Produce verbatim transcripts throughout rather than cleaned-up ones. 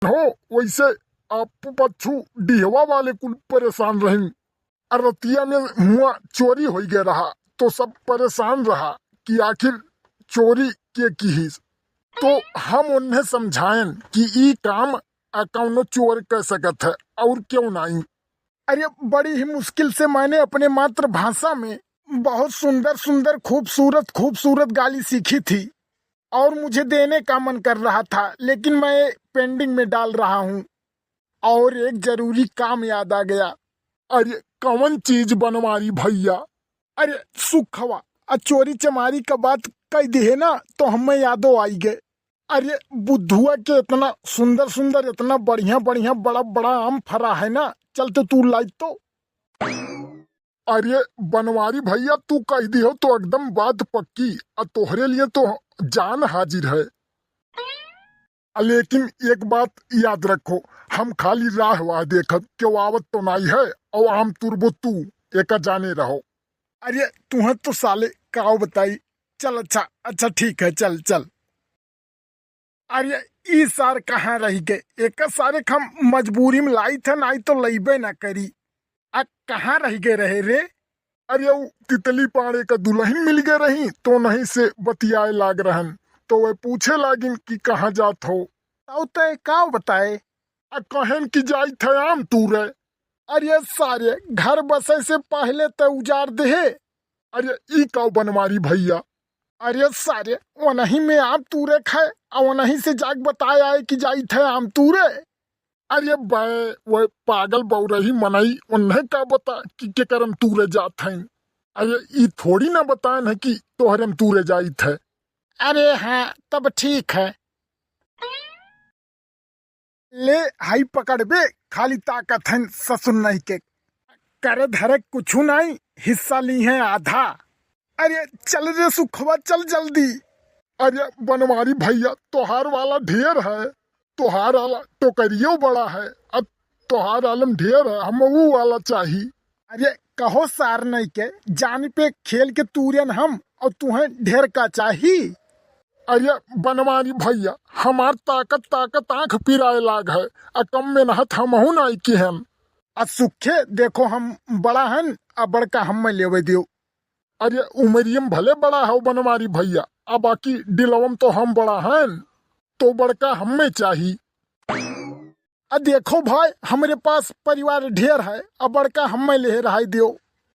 हो, वैसे आप पच्छू डिहवा वाले कुल परेशान रहिन। अ रतिया में हुआ चोरी होइ गए रहा, तो सब परेशान रहा कि आखिर चोरी के किहिस। तो हम उन्हें समझायन कि ई काम अ कौनो चोर कर सकत है, और क्यों नाई। अरे, बड़ी ही मुश्किल से मैंने अपने मातृभाषा में बहुत सुंदर सुंदर, खूबसूरत खूबसूरत गाली सीखी थी, और मुझे देने का मन कर रहा था, लेकिन मैं पेंडिंग में डाल रहा हूँ। और एक जरूरी काम याद आ गया। अरे, कौन चीज बनवारी भैया? अरे, सुखवा, अ चोरी चमारी का बात कह दिहे ना, तो हमें यादो आई गए। अरे, बुद्धुआ के इतना सुंदर सुंदर, इतना बढ़िया बढ़िया, बड़ा बड़ा आम फरा है ना, चल तो तू लाई तो। अरे बनवारी भैया, तू कह दिहो तो एकदम बात पक्की, अ तोहरे लिए तो जान हाजिर है। अ लेकिन एक बात याद रखो, हम खाली राह वाह देखब, केहू आवत तो नाई है, और आम तुरबो तू, एका जाने रहो। अरे तुहें तो साले काव बताई। चल अच्छा, अच्छा ठीक है, चल चल। अरे ई सार कहाँ रहि गए? एक सारे के हम मजबूरी में लाई थे, नाई तो लइबे ना करी। आ कहाँ रहि गए रहे रे? अरे उ तितली पाड़े का दुलहिन मिल गए रही, तो उन्हीं से बतियाए लाग रहन, तो वह पूछे लागिन कि कहाँ जात हो। तौ तय काव बताए? आ कहेन कि जाई थे आम तूरे। अरे सारे, घर बसे से पहले तय उजाड़ देहे। अरे ई काव बनवारी भैया? अरे सारे, ओनही में आम तूरे खाए, आ ओनही से जाके बताए आए कि जाई थे आम तूरे। अरे बे, वह पागल बौरही मनई, उन्हें का बता कि केकर हम तूरे जात हैं। अरे ई थोड़ी ना बताएन है कि तोहरे हम तूरे जाई थे। अरे हाँ, तब ठीक है। ले, हाई पकड़ बे, खाली ताकत हन ससुर नहीं के। करे धरे कुछु नहीं, हिस्सा ली है आधा। अरे चल रे सुखवा, चल जल्दी। अरे बनवारी भैया, तोहार वाला ढेर है, तोहार वाला टोकरियो बड़ा है, अब तोहार आलम ढेर है, हम ऊ वाला चाही। अरे कहो सार नहीं के, जान पे खेल के तूरन हम, और तुहें ढेर का चाही? अरे बनवारी भैया, हमार ताकत ताकत आँख पिराए लाग है, आ कम मेहनत हमहू नाई की हम। आ सुखे देखो, हम बड़ा हन, आ बड़का हमें लेवे दियो। अरे उमरियम भले बड़ा हो बनवारी भैया, आ बाकी दिलवम तो हम बड़ा हन, तो बड़का हमें चाही। आ देखो भाई, हमरे पास परिवार ढेर है, आ बड़का हमें ले रहाई दियो।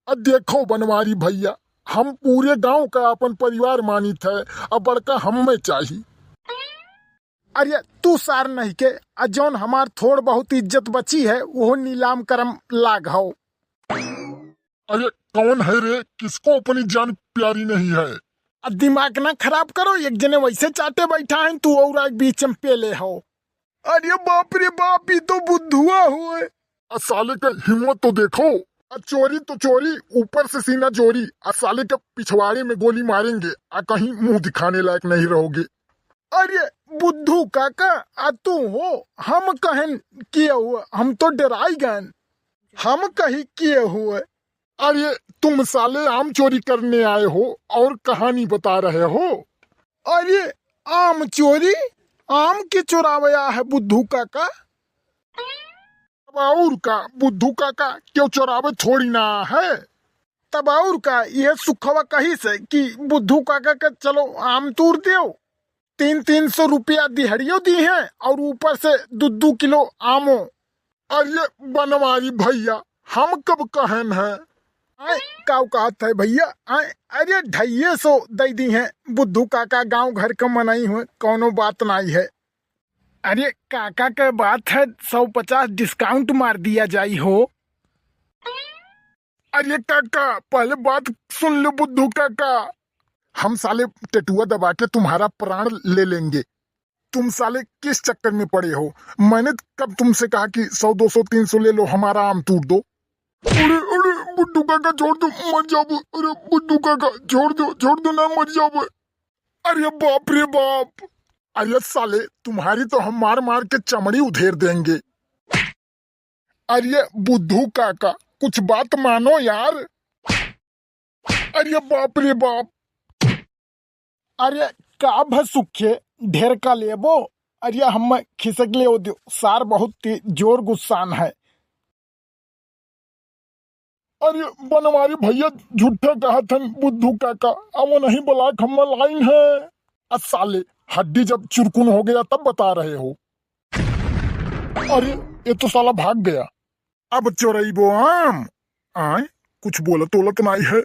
आ देखो बनवारी भैया, हम पूरे गांव का अपन परिवार मानित है, आ बड़का हमें चाही। अरे तू सार नहीं के, आ जौन हमार थोड़ बहुत इज्जत बची है, वो नीलाम करम लाग हो। अरे कौन है रे, किसको अपनी जान प्यारी नहीं है? आ दिमाग ना खराब करो, एक जने वैसे चाटे बैठा है, तू और आग बीच में पेले हो। अरे बाप रे बाप, ई तो बुद्धुआ होए। आ साले के हिम्मत तो देखो। आ चोरी तो चोरी, ऊपर से सीना जोरी। आ साले के पिछवाड़े में गोली मारेंगे, आ कहीं मुंह दिखाने लायक नहीं रहोगे। अरे बुद्धू काका, आ तू हो? हम कहन किए हुए, हम तो डराई गए। हम कही किए हुए। अरे तुम साले आम चोरी करने आए हो और कहानी बता रहे हो। अरे आम चोरी? आम के चोरावे आ है बुद्धू काका? तब और का, बुद्धू काका क्यों चोरावे थोड़ी ना है। तब और का, यह सुखवा कही से कि बुद्धू काका के चलो आम तूर देव, तीन तीन सौ रुपया दिहड़ियो दी हैं और ऊपर से दू दू किलो आमो। अरे बनवारी भैया, हम कब कहन है? आए, काऊ कहत है भैया? आए, अरे ढाइये सौ दे दी हैं बुद्धू काका, गांव घर के मनई हुए, कौनो बात नाई है। अरे काका के बात है, सौ पचास डिस्काउंट मार दिया जाई हो। अरे काका, पहले बात सुन लो बुद्धू काका, हम साले टेटुआ दबा के तुम्हारा प्राण ले लेंगे। तुम साले किस चक्कर में पड़े हो? मैंने कब तुमसे कहा कि सौ, दो सौ, तीन सौ ले लो, हमारा आम तूर दो? अरे अरे बुद्धू काका छोड़ दो, मर जाओ। अरे बुद्धू काका छोड़ दो, छोड़ दो ना, मर जाओ। अरे बाप रे बाप, अरे साले तुम्हारी तो हम मार मार के चमड़ी उधेड़ देंगे। अरे बुद्धू काका, कुछ बात मानो यार। अरे बाप रे बाप। अरे का भ सुखे, ढेर का लेबो? अरे हम खिसक ले हो दियो, सार बहुत तेज, जोर गुस्सान है। अरे बनवारी भैया, झूठा कहत हन बुद्धू काका, अब नहीं ब्लैक हम लाइन है। आ साले, हड्डी जब चुरकुन हो गया तब बता रहे हो। अरे ये तो साला भाग गया। अब चोरइबो आम। आय, कुछ बोलत ओलत नाई है।